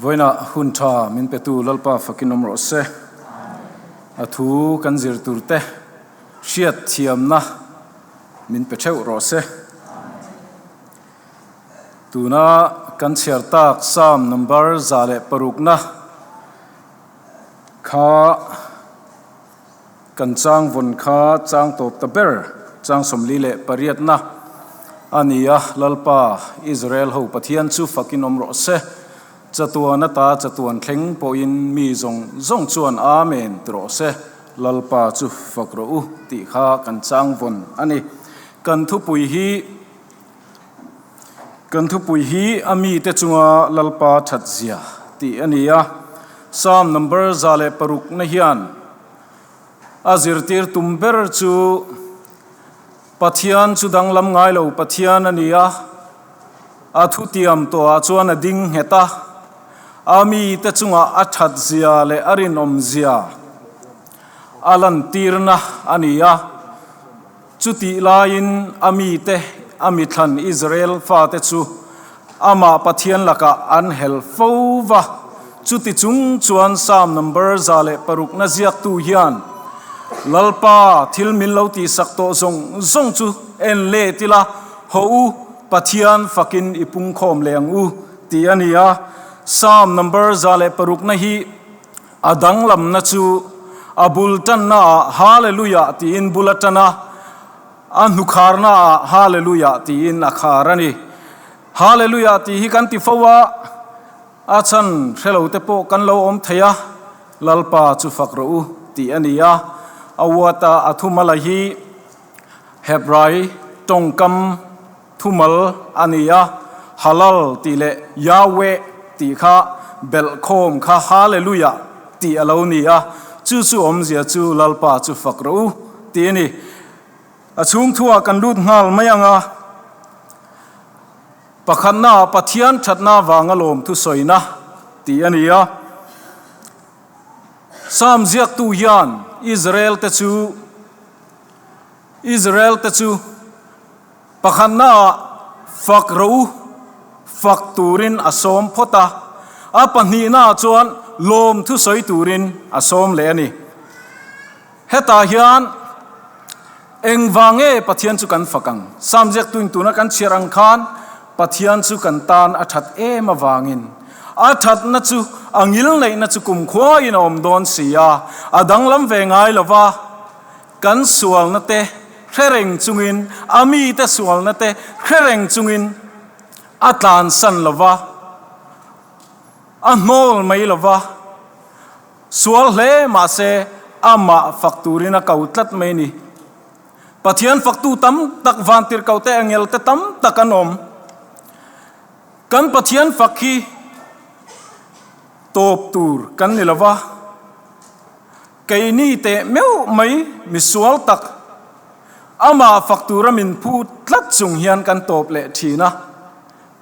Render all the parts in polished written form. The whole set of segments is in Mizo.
Vawiinah hun tha min petu Lalpa fakin awm rawh se. A thu kan zir tur te hriat thiamna min pe theuh rawh se. Tuna kan chhiar tak Psalm number 106na kha Kan chang vawn kha chang tawp ta ber, chang 48na a ni a, Lalpa, Israel ho Pathian chu fakin awm rawh se, chatuan ata chatuan thleng pawhin mi zawng zawng chuan Amen ti rawh se, Lalpa chu fak rawh u tih kha kan chang vawn a ni. Kan thupui hi Kan thupui hi a mite chunga Lalpa that zia tih a ni a, Psalm number 106na hian a zirtir tum ber chu Pathian chu danglam ngai lo Pathian a ni a, a thutiam tawhah chuan a ding nghet a, a mite chunga a that zia leh a rinawm zia a lantirna a ni a. Chutih laiin a mite, a mithlan Israel fate chu amah Pathian lakah an hel fo va. Chuti chung chuan Psalm number 106na ziaktu hian, Lalpa, thil min lo tihsak tawh zawng zawng chu en let ila, haw u, Pathian fakin i pungkhawm leh ang u, tih a ni a. Psalm number 106na hi A danglamna chu a bul tannaah Hallelujah tiin bul a tan a, a hnukharnaah Hallelujah tiin a khar a ni. Hallelujah tih hi kan ti fo a, a chhan hrelo te pawh kan lo awm thei a, Lalpa chu fak rawh u tih a ni a. A uata a thumala hi Hebrai tawngkam Thumal a ni a, Halal tih leh Yahweh tih kha belhkhawm kha Hallelujah tih a lo ni a, chu chu awmzia chu Lalpa chu fak rawh u tih a ni. A chhung thuah kan lut nghal mai ang a, pakhatnaah Pathian thatna vanga lawm thusawina tih a ni a. Psalm ziaktu hian Israel-te chu Israel-te chu Pakhatnaah fak rawh u, fak turin a sawm phawt a, a pahnihnaah chuan lawm thusawi turin a sawm leh a ni. Hetah hian engvang nge Pathian chu kan fak ang? Psalm ziaktuin tuna kan chhiar ang khan Pathian chu kan tan a that em avangin a thatna chu a ngilneihna chu kumkhuain a awm dawn si a, a danglam ve ngai lo va. Kan sualna te hre reng chungin, a mite sualna te hre reng chungin a tlansan lo va, a hnawl mai lo va, sual hle mahse amah fak turin a ko tlat mai a ni. Pathian faktu tam tak vantirhkohte angelte tam tak an awm. Kan Pathian fak hi tawp tur kan ni lo va. Keini teh meuh mai misual tak, amah fak tura min phu tlat chung hian kan tawp leh thin a,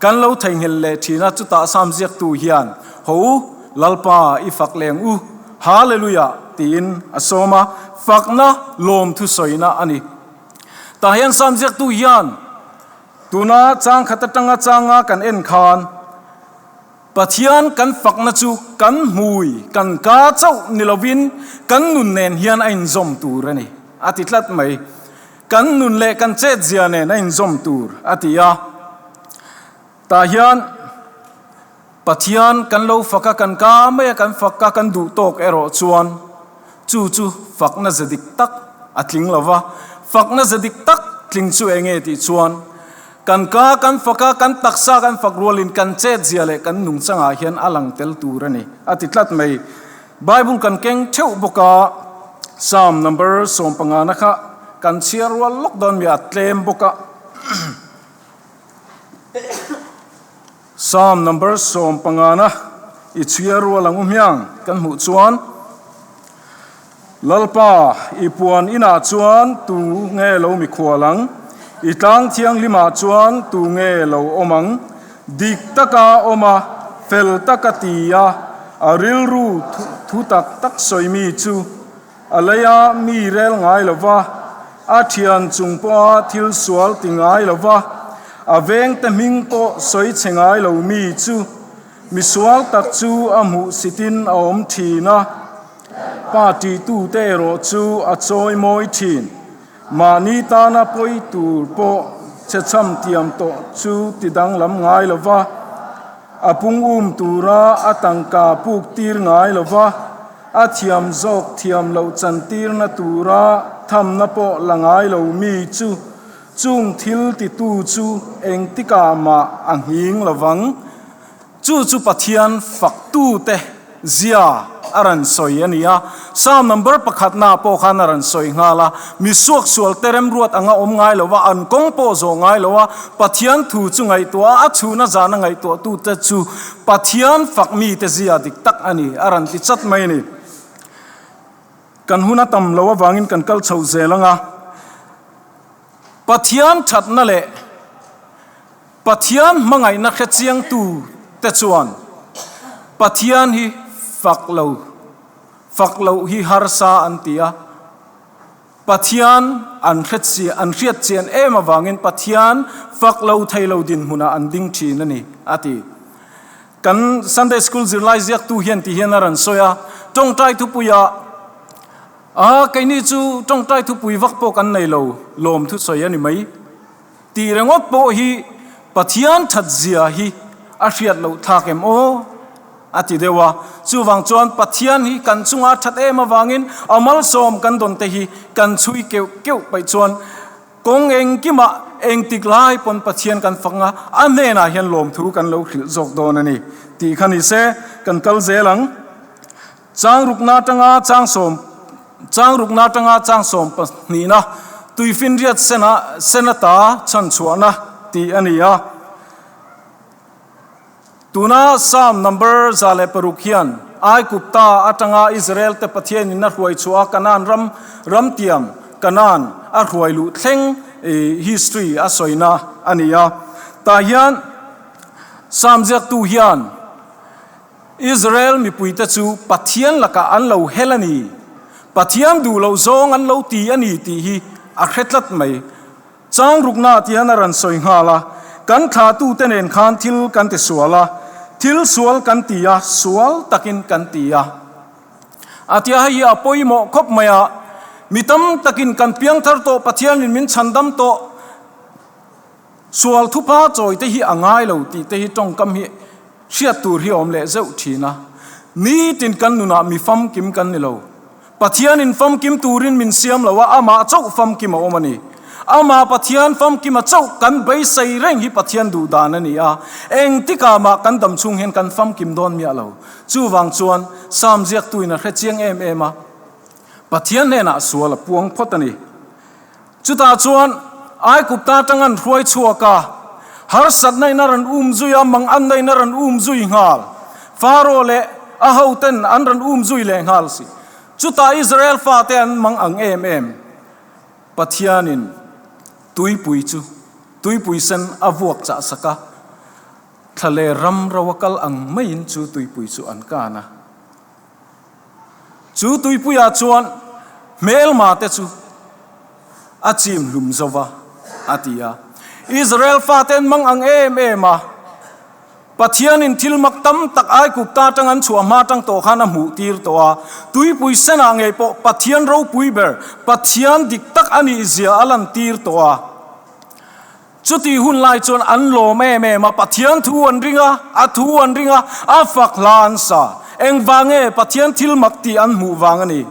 kan lo theihnghilh leh thin a, chutah Psalm ziaktu hian, Ho u, Lalpa i fak leng u, Hallelujah tiin a sawm a, fakna lawmthu sawina a ni. Tah hian Psalm ziaktu hian tuna chang khat atanga changa kan en khan, Pathian kan fakna chu kan hmui, kan ka chauh ni lovin kan nun nen hian a inzawm tur a ni, a ti tlat mai. Kan nun leh kan chetzia nen a inzawm tur, a ti a. Tah hian Pathian kan lo fak a, kan ka mai a, kan fak a, kan duh tawk erawh chuan chu chu fakna ze dik tak a tling lo va. Fakna ze dik tak tling chu eng nge tih chuan Kan ka kan fak a, kan taksa kan fak rualin kan chetzia leh kan nungchangah hian a lang tel tur a ni, a ti tlat mai. Bible kan keng theuh bawk a, Psalm number 15na kha kan chhiar rual lawk dawn mi a tlem bawk a. Psalm number 15na i chhiar rual ang u hmiang kan hmuh chuan, Lalpa, i puan inah chuan tu nge lo mikhual ang? I tlang thianghlimah chuan tu nge lo awm ang? Dik taka awm a, fel taka ti a, a rilru thu tak tak sawi mi chu a leia mi rel ngai lo va, a thian chung pawha thil sual ti ngai lo va, a vengte hming pawh sawi chhe ngai lo mi chu. Misual tak chu a hmuhsitin a awm thin a, pa tihtute erawh chu a chawimawi thin. Mahni tana pawi tur pawh chhechham tiam tawh chu ti danglam ngai lo va, a pung um tura a tangka puk tir ngai lo va, a thiam zawk thiam loh chantirna tura thamna pawh la ngai lo mi chu chung thil titu chu engtikah mah a nghing lo vang. Chu chu Pathian faktute zia a rawn sawi a ni a. Psalm number pakhatnaah pawh khan a rawn sawi nghal a, Mi suaksualte remruat anga awm ngai lo a, an kawng pawh zawh ngai lo a, Pathian thu chu ngaihtuah a, a chhuna zana ngaihtuahtute chu Pathian fak mite zia dik tak a ni, a rawn ti chat mai a ni. Kan hun a tam lo avangin kan kal chho zel ang a. Pathian thatna leh Pathian hmangaihna hre chiangtu te chuan Pathian hi fak lo, fak loh hi harsa an ti a. Pathian an hre chian, an hriat chian em avangin Pathian fak lo thei lo dinhmunah an ding thin a ni, a ti. Kan Sunday School zirlai ziaktu hian ti hian a rawn sawi a, tawngtai thupuiah, A, keini chu tawngtai thupui vak pawh kan nei lo, lawm thusawi a ni mai. Tih ringawt pawh hi Pathian that zia hi a hriat loh thlak em aw? a ti deuh a. Chuvang chuan Pathian hi kan chunga that em avangin a malsawm kan dawn te hi kan chhui keuh keuh paih chuan kawng engkimah engtik lai pawn Pathian kan fak nga a hnenah hian lawmthu kan lo hrilh zawk dawn a ni tih kha ni se kan kal zel ang. Chang rukna atanga chang sawm Chang rukna atanga chang sawm pahnihna Tuifinriat sena senata chhanchhuahna tih a ni a. Tuna Psalm number 106 hian Aigupta atanga Israel-te Pathianin a hruai chhuah a Kanaan ram ramtiam Kanaan a hruai luh thleng history a sawina a ni a. Tah hian Psalm ziaktu hian Israel mipuite chu Pathian lakah an lo hel a ni, Pathian duh loh zawng an lo ti a ni tih hi a hre tlat mai. Chang rukna ti hian a rawn sawi nghal a, Kan thlahtute nen khan thil kan ti sual a, thil sual kan ti a, sual takin kan ti a. A tia hei hi a pawimawh khawp mai a, mi tam takin kan piangthar tawh, Pathianin min chhandam tawh, Sual thupa chawi te hi a ngai lo tih te hi tawngkam hi hriat tur hi a awm leh zeuh thin a. Nitin kan nunah mi famkim kan ni lo. Pathianin famkim turin min siam lo a, amah chauh famkim a awm a ni. Amah Pathian famkima chauh kan beisei reng hi Pathian duh dan a ni a, engtikah mah kan dam chhung hian kan famkim dawn miah lo. Chuvang chuan Psalm ziaktuin a hre chiang em em a, Pathian hnenah sual a puang phawt a ni. Chutah chuan Aigupta atang an hruai chhuak a, harsatna in a rawn um zui a, manganna in a rawn um zui nghal. Faro leh a hoten an rawn um zui leh nghal si. Chutah Israel fate an mang ang em em. Pathianin tuipui chu tuipui sen a vuak chah sak a, thla leh ram ro a kal ang maiin chu tuipui chu an kan a. Chu tuipuiah chuan hmelma te chu a chim hlum zo va, a ti a. Israel fate an mang ang em em a, Pathianin thil mak tam tak Aigupta atang an chhuah hma atang tawh khan a hmuh tir tawh a. Tuipui senah ngei pawh Pathian ropui ber, Pathian dik tak a nih zia a lantir tawh a. Chuti hun lai chuan an lawm em em a, Pathian thu an ring a, a thu an ring a, a fak hla an sa. Engvang nge Pathian thil mak tih an hmuh vang a ni?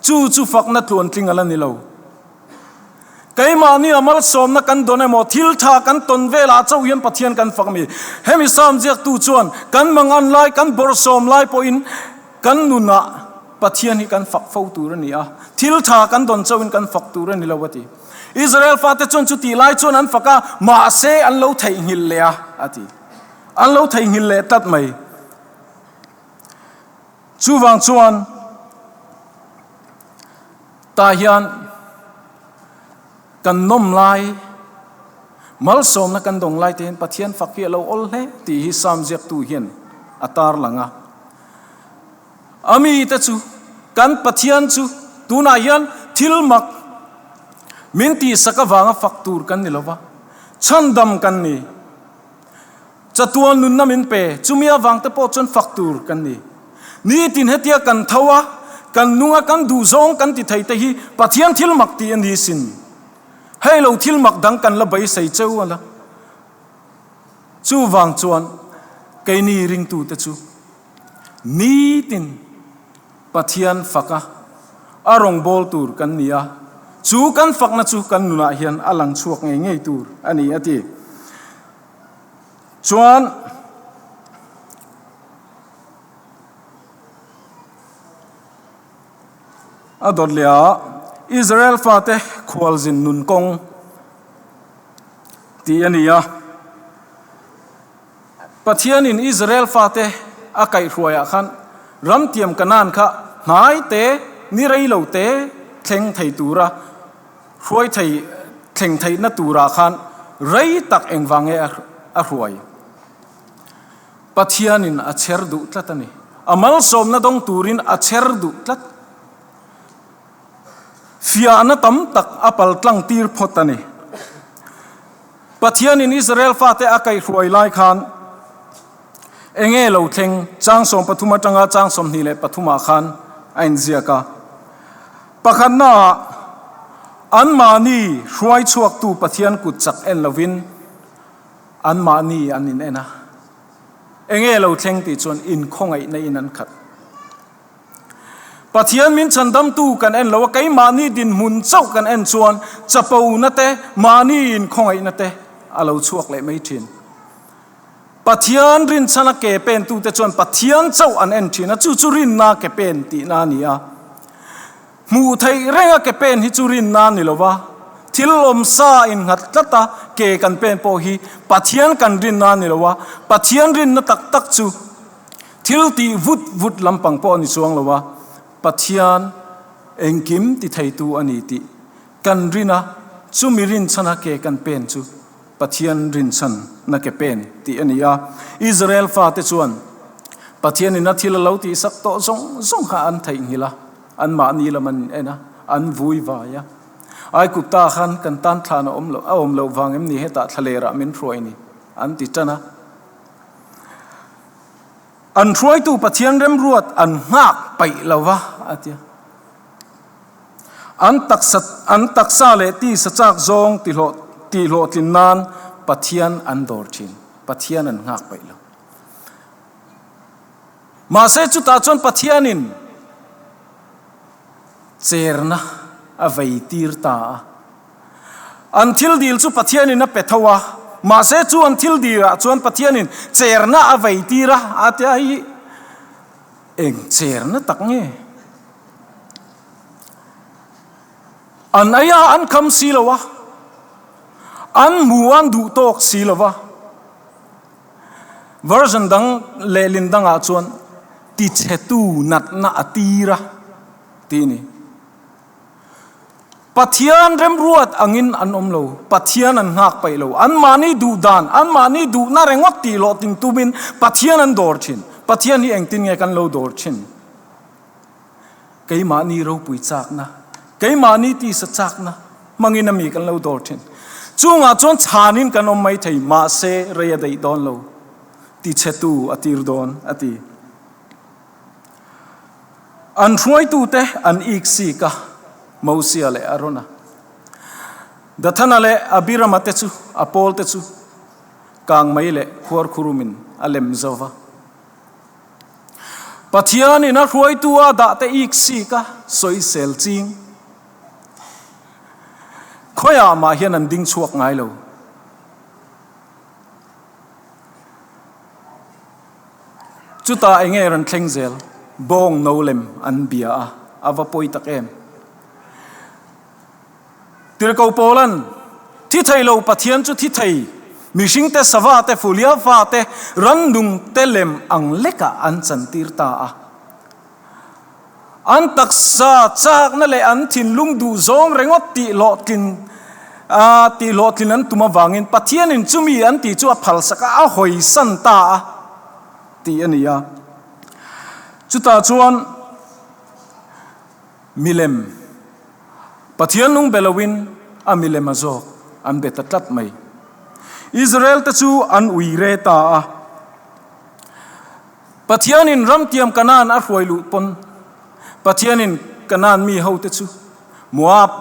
Chu chu fakna tluantling a la ni lo. Keimahni a malsawmna kan dawn emaw, thil tha kan tawn velah chauh hian Pathian kan fak mi. Hemi Psalm ziaktu chuan kan mangan lai, kan bawrhsawm lai pawhin kan nunah Pathian hi kan fak fo tur a ni a, thil tha kan dawn chauhin kan fak tur a ni lo a ti. Israel fate chuan chutih lai chuan an fak a, mahse an lo theihnghilh leh a, a ti. An lo theihnghilh leh tlat mai. Chuvang chuan tah hian kan nawm lai, malsawmna kan dawng lai te hian Pathian fak hi a lo awl hle tih hi Psalm ziaktu hian a tarlang a. A mite chu, kan Pathian chu tunah hian thil mak min tihsak avanga fak tur kan ni lo va, chhandam kan ni. Chatuan nunna min pe, chumi avang te pawh chuan fak tur kan ni. Nitin hetia kan tho a, kan nung a, kan duhzawng kan ti thei te hi Pathian thil mak tih a ni sin. Hei lo thil mak dang kan la beisei cheu a la. Chuvang chuan keini ringtute chu nitin Pathian fak a, a rawngbâwl tûr kan ni a, chu kan fakna chu kan nunah hian a lang chhuak ngei ngei tûr a ni, a ti. Chuan a dawt leh a, Israel fate khualzin nun kawng tih a ni a. Pathianin Israel fate a kaihhruaiah khan ramtiam Kanaan kha hnai te, ni rei lo te thleng thei tura hruai thei thleng theihna turah khan rei tak engvang nge a hruai? Pathianin a chher duh tlat a ni. A malsawmna dawng turin a chher duh tlat. Fiahna tam tak a paltlang tir phawt a ni. Pathianin Israel fate a kaihhruai lai khan enge lo thleng chang 13 atanga chang 23 ah khan a inziak a. Pakhatnaah anmahni hruai chhuaktu Pathian kut chak en lovin anmahni an in en a. Enge lo thleng tih chuan inkhawngaihna in an khat. Pathian min chhandamtu kan en lo a, keimahni dinhmun chauh kan en chuan chapona te, mahni inkhawngaihna te a lo chhuak leh mai thin. Pathian rinchhana ke pentute chuan Pathian chauh an en thin a, chu chu rinna ke pen tihna a ni a. Hmuh theih renga ke pen hi chu rinna a ni lo va, thil awmsa innghat tlata ke kan pen pawh hi Pathian kan rinna a ni lo a, Pathian rinna tak tak chu Thil tih vut vut lampang pawh a ni chuang lo a, Pathian engkim ti theitu a ni tih kan rin a, chumi rinchhana ke kan pen chu Pathian rinchhana ke pen tih a ni a. Israel fate chuan Pathianin a thil a lo tihsak tawh zawng zawng kha an theihnghilh a, anmahni lam an en a, an vui vai a. Aigupta khan kan tan thlan a awm loh, a awm loh vang em ni hetah thlalerah min hruai ni? an ti tan a. An hruaitu Pathian remruat an nghak paih lo va, a ti a. An taksa, an taksa leh tisa chak zawng tihlawh, tihhlawhtlin nan Pathian an dawr thin. Pathian an nghak paih lo. Mahse chutah chuan Pathianin cherna a vei tir ta a. An thil dil chu Pathianin a pe tho a, mahse chu an thil dilah chuan Pathianin cherna a vei tir a, a ti a, hei hi eng cherna tak nge? An ei a, an kham si lo a, an hmu a, an duh tawk si lo va. Version dang lehlin dangah chuan tichhetu natna a tir a tih a ni. Pathian remruat angin an awm lo, Pathian an nghak paih lo. Anmahni duh dan, anmahni duhna ringawt tih lawh ting tumin Pathian an dawr thin. Pathian hi engtin nge kan lo dawr thin? Keimahni ropui chakna, keimahni tisa chakna hmangin a mi kan lo dawr thin. Chungah chuan chhanin kan awm mai thei, mahse rei a daih dawn lo, tichhetu a tir dawn, a ti. An hruaitute an iksik a, Mosia leh Arona. Dathana leh Abirama te chu a pawlte chu kangmei leh khuarkhurumin a lem zo va. Pathianin a hruaitu a dahte iksik a sawisel ching. Khawiah mah hian an ding chhuak ngai lo. Chutah eng nge rawn thleng zel? Bawng no lem an bia a, a va pawi tak em? Tirhkoh Paula'n, Thi thei lo Pathian chu thi thei, mihringte, savate, fulia fate, rannungte lem ang lekah an chantir ta a. An taksa chakna leh an thinlung duhzawng ringawt tihhlawhtlin tihhlawhtlin an tum avangin Pathianin chumi an tih chu a phalsak a, a hawisan ta a tih a ni a. Chutah chuan milem Pathian lung be loin a milem a zawk an be ta tlat mai. Israel-te chu an uire ta a. Pathianin ramtiam Kanaan a hruai luh pawn Pathianin Kanaan mi hote chu Moab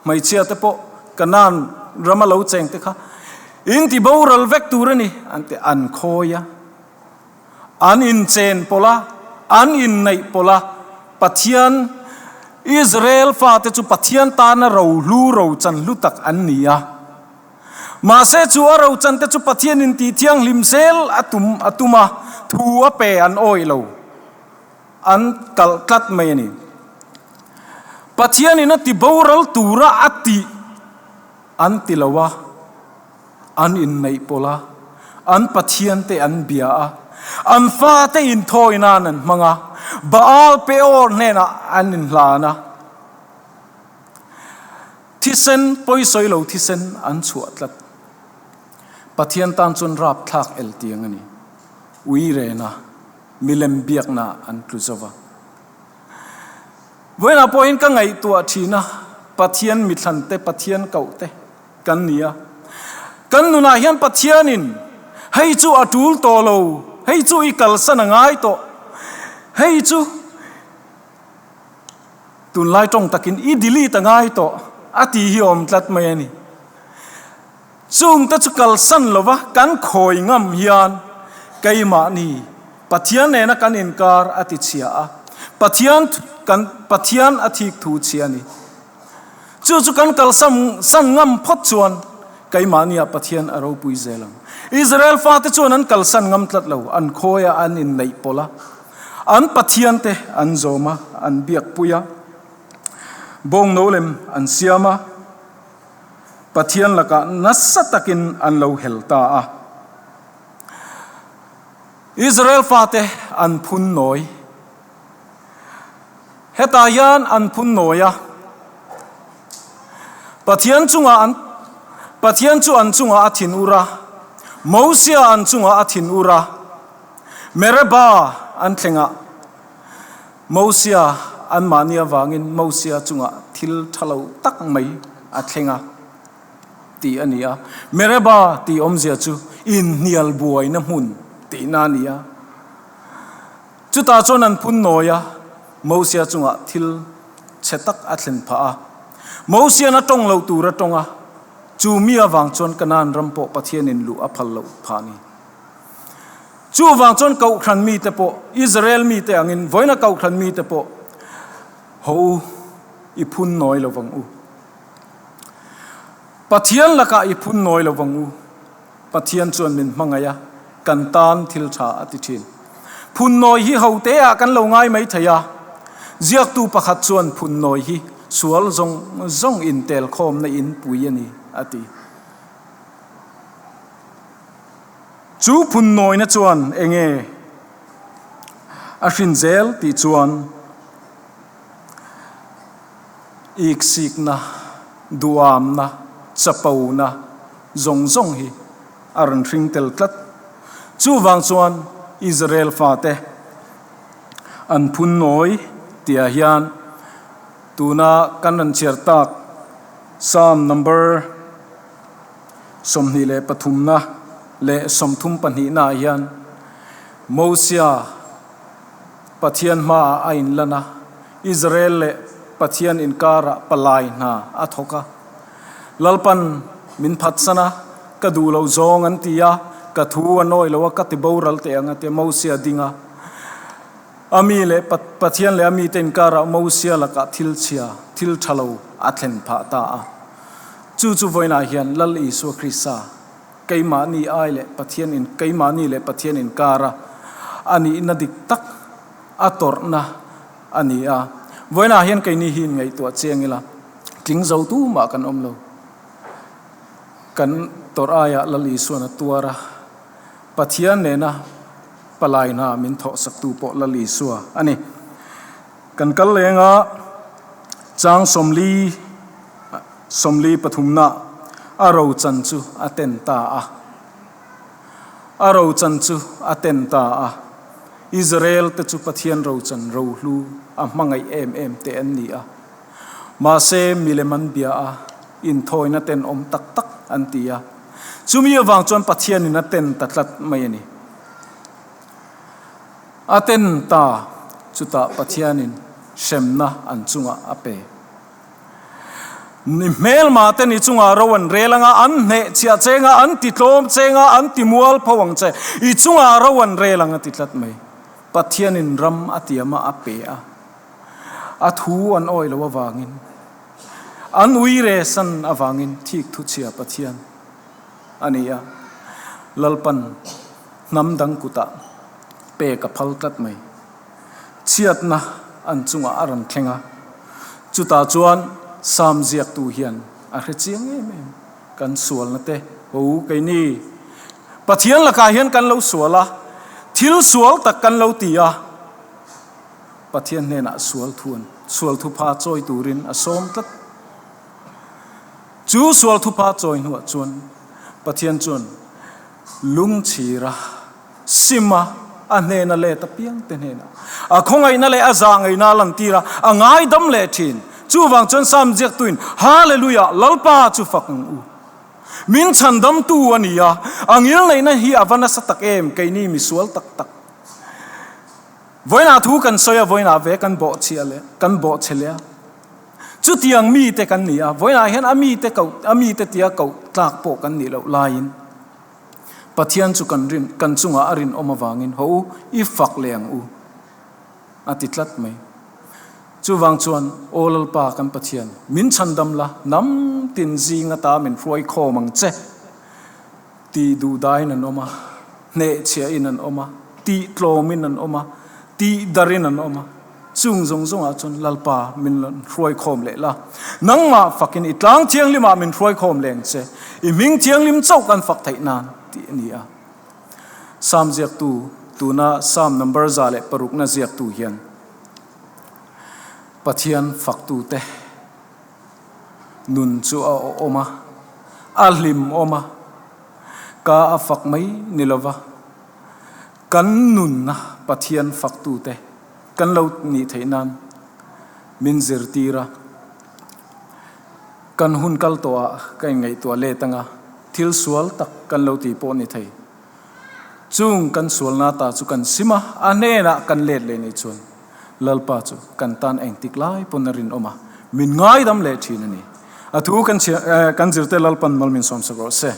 hmeichhia te pawh Kanaan rama lo cheng te kha in ti boral vek tur a ni an ti an khawi a. An inchen pawlh a, an inneih pawlh a, Pathian Israel fate chu Pathian tana rohlu rochan hlu tak an ni a. Mahse chu a rochan te chu Pathian in tih thianghlim zel a tum a tum a, thu a pe an awih lo. An kalh tlat mai a ni. Pathian in a ti boral tura a tih an ti lo a. An inneih pawlh a, an pathiante an bia a, an fate inthawi nan an hmang a, Baal Peor hnenah an inhlan a, thisen pawisawi lo thisen an chhuah tlat. Pathian tan chuan rapthlak el tiang a ni. Uirena, milem biakna an tlu zo va. Vawiinah pawhin ka ngaihtuah thin a, Pathian mithlante, Pathian kohte, kan ni a. Kan nunah hian Pathianin, Hei chu a tul tawh lo, hei chu i kalsan a ngai tawh, hei chu tunlai tawng takin i delete a ngai tawh a tih hi awm tlat mai a ni. Chungte chu kalsan lova kan khawi ngam hian keimahni Pathian nena kan inkar a tichhia a, Pathian kan Pathian a thik thu chhia a ni. Chu chu kan kalsam san ngam phawt chuan keimahniah Pathian a ropui zel ang. Israel fate chuan an kalsan ngam tlat lo, an khawi a, an inneih pawlh a, an Pathiante an zawm a, an biakpui a, bawngno lem an siam a, Pathian lakah nasa takin an lo hel ta a. Israel fate an phun nawi. Hetah hian an phun nawi a, Pathian chungah an Pathian chu an chungah a thin ur a, Mosia an chungah a thin ur a, Meribah an thlengah Mosia anmahni avangin Mosia chungah thil tha lo tak mai a thleng a tih a ni a. Meribah tih awmzia chu inhnial buaina hmun tihna a ni a. Chutah chuan an phun nawi a, Mosia chungah thil chhe tak a thlen phah a. Mosia'n a tawng loh tur a tawng a, chu mi avang chuan Kanaan ram pawh Pathianin luh a phal loh phah a ni. Chuvang chuan Kohhran mite pawh, Israel mite angin vawiina Kohhran mite pawh haw u, i phun nawi lo vang u. Pathian lakah i phun nawi lo vang u. Pathian chuan min hmangaih a, kan tan thil tha a ti thin. Phunnawi hi hoteah kan lo ngai mai thei a, ziaktu pakhat chuan phunnawi hi sual zawng zawng intelkhawmna inpui a ni a ti. Chu phunnawina chuan enge a hrin zel tih chuan iksikna, duamna, chapona, zawng zawng hi a rawn hring tel tlat. Chuvang chuan Israel fate an phun nawi tihah hian tuna kan rawn chhiar tak Psalm number 23 na leh 32 naah hian Mosia Pathian hmaah a inlan a, Israel leh Pathian inkarah palai hna a thawk a. Lalpan min phatsan a, ka duh loh zawng an ti a, ka thu a nawi lo a, ka ti boral teh ang a ti a, Mosia ding a. A mi leh Pathian leh a mite inkarah Mosia lakah thil chhia, thil tha lo a thlen phah ta a. Chu chu vawiinah hian Lal Isua Krista keimahni ai leh Pathian in keimahni leh Pathian inkara a nihna dik tak a tawrhna a ni a. Vawiinah hian keini hi inngaihtuah chiang ila. Tling zo tu mah kan awm lo. Kan tawrh aiah Lal Isuan a tuar a, Pathian nena palai hna min thawhsaktu pawh Lal Isua a ni. Kan kal leng a, chang 40, 43 nah a rochan chu a ten ta a. A rochan chu a ten ta a. Israel te chu Pathian rochan rohlu a hmangaih em em te an ni a. Mahse, milem an bia a, inthawina tenawm tak tak an ti a. Chumi avang chuan Pathianin a ten ta tlat mai a ni. A ten ta, chutah Pathianin hremna an chungah a pe. Ni hmelma te ni chungah ro an rel anga, an hneh chhiah cheng a, an ti tlawm cheng a, an ti mual pho ang che. I chungah ro an rel ang a ti tlat mai. Pathianin ram a tiam a, a pe a. A thu an awih loh avangin, an uire san avangin thik thu chhia Pathian a ni a. Lalpan hnam dang kutah pek a phal tlat mai. Chhiatna an chungah a rawn thleng a, chutah chuan Sam ziaktu hian a hre chiang em em. Kan sualna te ho keini Pathian lakah hian kan lo sual a, thil sual tak kan lo ti a, Pathian hnenah sual thuan sual thupha chawi turin a sawm tlat. Chu sual thupha chawi hnuah chuan Pathian chuan lungchhira sim a, a hnena let apiang te hnenah a khawngaihna leh a zahngaihna a lantir a, a ngaidam leh thin. Chuvang chuan Sam ziaktuin, Hallelujah, Lalpa chu fak ang u. Min chhandamtu a ni a, a ngilneihna hi a va nasa tak em, keini misual tak tak. Vawiinah thu kan sawi a, vawiinah ve kan bawhchhiah leh kan bawhchhe leh a. Chutiang mite kan ni a, vawiinah hian a mite koh, a mite tia koh tlak pawh kan nih loh laiin Pathian chu kan rin, kan chungah a rinawm avangin haw u, i fak leh ang u, a ti tlat mai. Chuvang chuan, Aw Lalpa kan Pathian, min chhandam la, hnam tin zing ata min hruai khawm ang che. Tih duhdaiin an awm a, hnehchhiahin an awm a, tih tlawmin an awm a, tih darin an awm a. Chung zawng zawngah chuan Lalpa min rawn hruaikhawm leh la. Nangmah fakin i tlang thianghlimah min hruaikhawm leng che. I hming thianghlim chauh kan fak theih nan tih a ni a. Psalm ziaktu, tuna Psalm number 106na ziaktu hian Pathian faktute Nun chu a awm a, a hlim awm a, ka a fak mai ni lova, kan nunna Pathian faktute kan lo nih theih nan min zirtir a. Kan hun kal tawhah ka inngaihtuah let anga thil sual tak kan lo tih pawh ni thei. Chung kan sualna ta chu kan sim a, a hnenah kan let leh nih chuan Lalpa chu kan tan engtik lai pawn a rinawm a, min ngaidam leh thin a ni. A thu kan chhiar, kan zirte Lalpan mal min sawmsak rawh se.